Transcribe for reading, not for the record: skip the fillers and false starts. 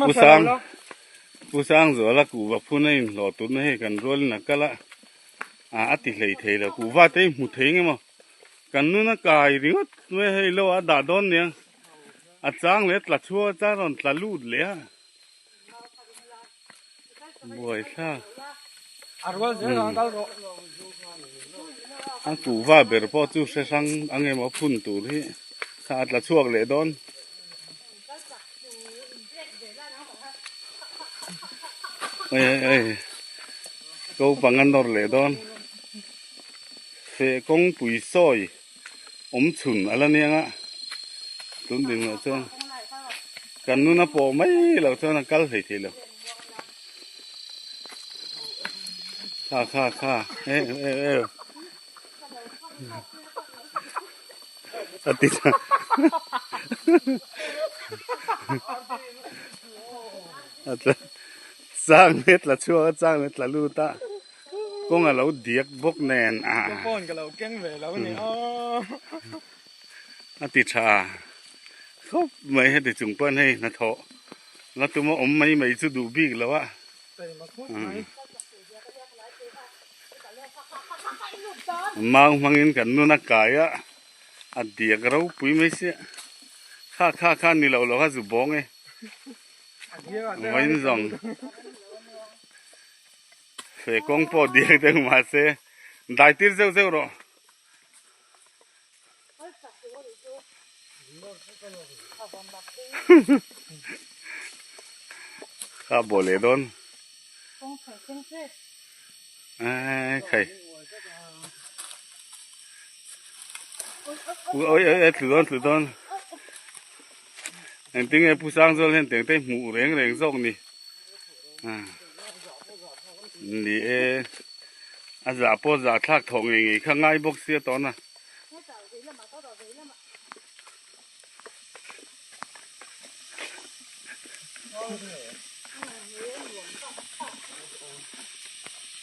Pu Sang Pu Sangzuala kuhva phun a inhlawh tun a hei kan rualin a kal a ah a ti hlei thei lo kuhva te hi hmu thei nge maw kan nun a kai ringawt mai hei lo a dah dawn nia a chang leh tla chhuak a chang rawn tla lut leh a buaithlak a kuhva ber pawh chu hre hrang ang emaw phun tur hi kha a tla chhuak leh dawn. Ei ei ko panga nawr leh dawn feh kawngpui sawi awm chhun a la nia nga tun ding loh chuan kan nuna pawh mai loh chuan a kal hlei thei lo kha kha kha e e e a ti ta a tla chang leh tla chhuak a chang leh tla lut a kawng a lo diak bawk nen a phone ka lo keng ve lo ni aw a ti tha khawp mai heti chung pawn hei hnathawh la tuma awm mai mai chu duh bik lo a. Mau hmangin kan nun a kai a, a diak ropui mai sia. Kha kha kha ni lo lo kha zu bawng e. Vawiin zawng fe kawng pawh diak deuh mahse dai tir zeuh zeuh rawh. Kha bawh leh dawn. Ai khai. Oi oi oi tlu dawn tlu dawn. Engtin nge Pu Sangzawl hian teng te hmuh reng reng zawk ni. Ni e. A zah pawh zah thlak thawh ngei ngei kha ngai bawk sia tawna.